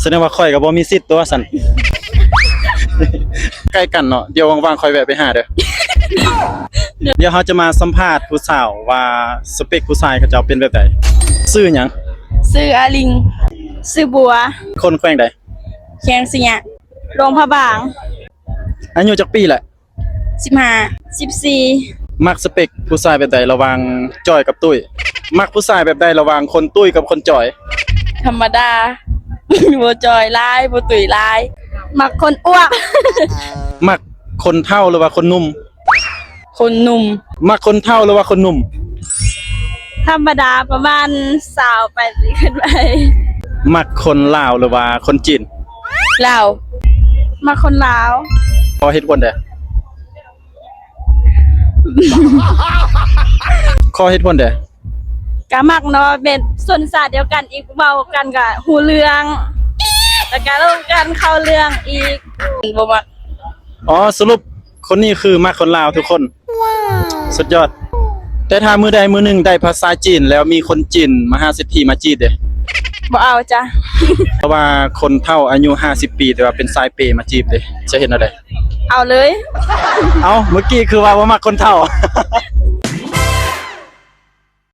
ສະແດງວ່າຂ້ອຍກໍບໍ່ມີສິດຕົວຊັ້ນ. ໃກ້ກັນເນາະ, ດຽວວ່າງໆ ຂ້ອຍແວະໄປຫາເດີ້. ດຽວເຮົາຈະມາສຳພາດຜູ້ສາວວ່າສະເປັກຜູ້ຊາຍເຂົາເຈົ້າເປັນແບບໃດ. ຊື່ຫຍັງ? ຊື່ອາລິງ. ຊື່ບົວ. ຄົນແຂວງໃດ? ແຂວງໄຊຍະ ຫຼວງພະບາງ. ອາຍຸຈັກປີແຫຼະ? ສິບຫ້າ ສິບສີ່. ມັກສະເປັກຜູ້ຊາຍແບບໃດລະຫວ່າງຈ່ອຍກັບຕຸ້ຍ? ມັກຜູ້ຊາຍແບບໃດລະຫວ່າງຄົນຕຸ້ຍກັບຄົນຈ່ອຍ? ທຳມະດາ ບໍ່ຈ່ອຍຫຼາຍ ບໍ່ຕຸ້ຍຫຼາຍ. ມັກຄົນອ້ວກ. ມັກຄົນເຖົ້າ ຫຼືວ່າຄົນໜຸ່ມ? ຄົນໜຸ່ມ. ມັກຄົນເຖົ້າ ຫຼືວ່າຄົນໜຸ່ມ? ທຳມະດາ ປະມານຊາວປາຍປີຂຶ້ນໄປ. ມັກຄົນລາວ ຫຼືວ່າຄົນຈີນ? ລາວ. ມັກຄົນລາວ. ຂໍເຫດຜົນແດ່. ຂໍເຫດຜົນແດ່. ກະມັກເນາະ ແມ່ນຊົນຊາດດຽວກັນອີກ ເວົ້າກັນກະຮູ້ເລື່ອງ ແລ້ວກະລົມກັນເຂົ້າເລື່ອງອີກ. ບໍ່ມັກ. ອໍ ສະຫຼຸບຄົນນີ້ຄືມັກຄົນລາວທຸກຄົນ. ສຸດຍອດ. ແຕ່ຖ້າມື້ໃດມື້ໜຶ່ງໄດ້ພາສາຈີນ ແລ້ວມີຄົນຈີນມະຫາເສດຖີມາຈີບເດ? ບໍ່ເອົາຈ້ະ. ເພາະວ່າຄົນເຖົ້າອາຍຸຫ້າສິບປີ ແຕ່ວ່າເປັນສາຍເປມາຈີບເດ ຈະເຮັດແນວໃດ? ເອົາເລີຍ. ເອົ້າ ເມື່ອກີ້ຄືວ່າບໍ່ມັກຄົນເຖົ້າ.